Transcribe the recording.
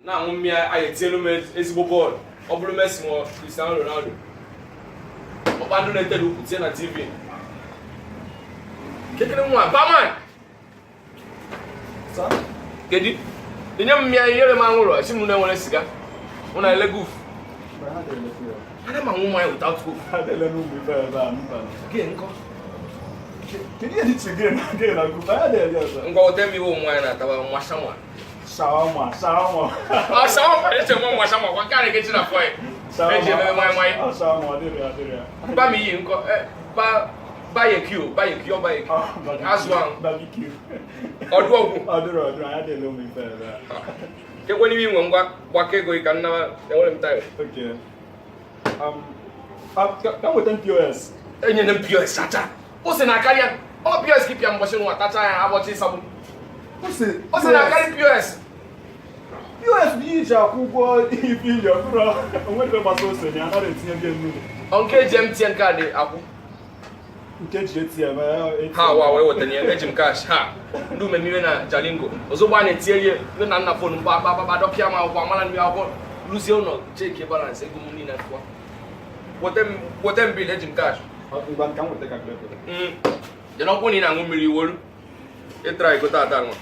Na-aṅụ mmiri, anyị etinyelu m ezigbo bọọlụ. Ọ bụrụ Messi ma Cristiano Ronaldo, ọkpa ndụ na-etere ukwu tinye na TV kekere nwa barman. Kedu inye m mmiri, nyere m anwụrụ, esi m na enwere siga mụ na ele goof. Ana m aṅụ mmanya without goof. Gị nkọ? Kedu ihe dị iche gị na goof? Anyị adịghị ebe a. Ngwa, weta m iwe ụmụ nwaanyị na-ataba nwa shanwa. Shawarma, shawarma. Ọ shawarma, eche m nwa shanwa kwa nke a na-ekechi na foil eji ememe mmanya mmanya. Ọ shawarma, ọ dịrị ya, ọ dịrị ya. Ba m iyi nkọ ba barbecue, barbecue, ọ barbecue. Azụ ahụ. Barbecue. Ọdụ ọgwụ. Ọ dịrị, ọ dịrị, anyị adịghị ụmụ ife ebe a. Kekwe n'ime inwe. Ngwa, gbakọ ego gị ka nna, enwere m time. Okay. Ka m weta POS. Enyere m POS chacha, ose na-akarịa. Ọ POS ka ịpịa mbọchị nwa tacha ya abọchị ịsagbu. Ose. Ose na-akarị POS. POS bụ ihe iji akwụ ụgwọ ife ili, ọ bụrụ onwere ife gbasa ose na ya, anaghị etinye gị mmiri. Ọ nke eji MTN card akwụ? Nke ji ATM, ATM. Ha wa wee wetara ya, eji m cash. Ha ndị umemiwe na Jalingo, ozugbo a na-etinye ihe ndị na nna phone mkpa kpa kpa dọpịa m akwụkwọ amara mmiri akwụkwọ rụzie ụlọ, check balance ego m niile fụọ. Weta m, weta m bill, eji m cash. Ngwa, ka m weta calculator. Dị n'ọkwụ na ị na-aṅụ mmiri iwolu ịtara iko tata nwa.